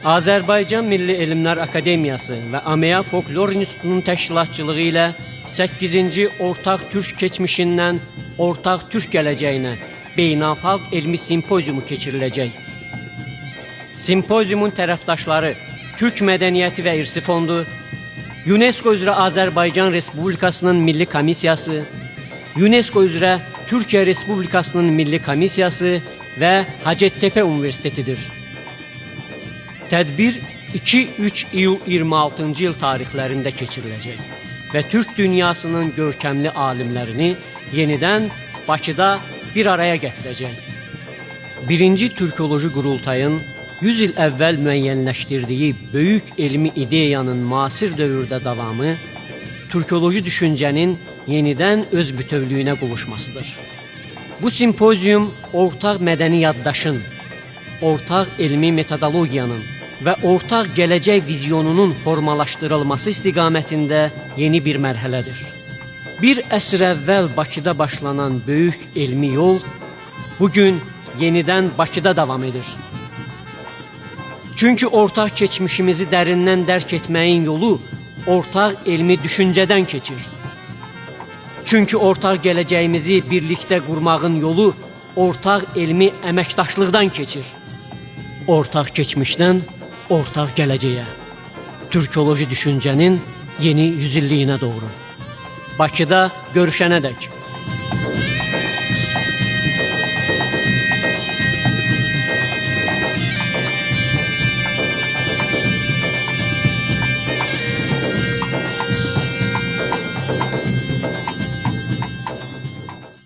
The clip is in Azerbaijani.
Azərbaycan Milli Elmlər Akademiyası və AMEA Folklor İnstitutunun təşkilatçılığı ilə 8-ci Ortaq Türk keçmişindən Ortaq Türk gələcəyinə beynəlxalq elmi simpoziumu keçiriləcək. Simpoziumun tərəfdaşları Türk Mədəniyyəti və İrsi Fondu, UNESCO üzrə Azərbaycan Respublikasının Milli Komissiyası, UNESCO üzrə Türkiyə Respublikasının Milli Komissiyası və Hacettepe Universitetidir. Tədbir 2-3 iyul 26-cı il tarixlərində keçiriləcək və Türk dünyasının görkəmli alimlərini yenidən Bakıda bir araya gətirəcək. Birinci Türkoloji Qurultayın 100 il əvvəl müəyyənləşdirdiyi böyük elmi ideyanın müasir dövrdə davamı türkoloji düşüncənin yenidən öz bütövlüyünə qovuşmasıdır. Bu simpozium ortaq mədəni yaddaşın, ortaq elmi metodologiyanın və ortaq gələcək vizyonunun formalaşdırılması istiqamətində yeni bir mərhələdir. Bir əsr əvvəl Bakıda başlanan böyük elmi yol bu gün yenidən Bakıda davam edir. Çünki ortaq keçmişimizi dərindən dərk etməyin yolu ortaq elmi düşüncədən keçir. Çünki ortaq gələcəyimizi birlikdə qurmağın yolu ortaq elmi əməkdaşlıqdan keçir. Ortaq keçmişdən ortaq gələcəyə. Türkoloji düşüncənin yeni yüzilliyinə doğru. Bakıda görüşənədək.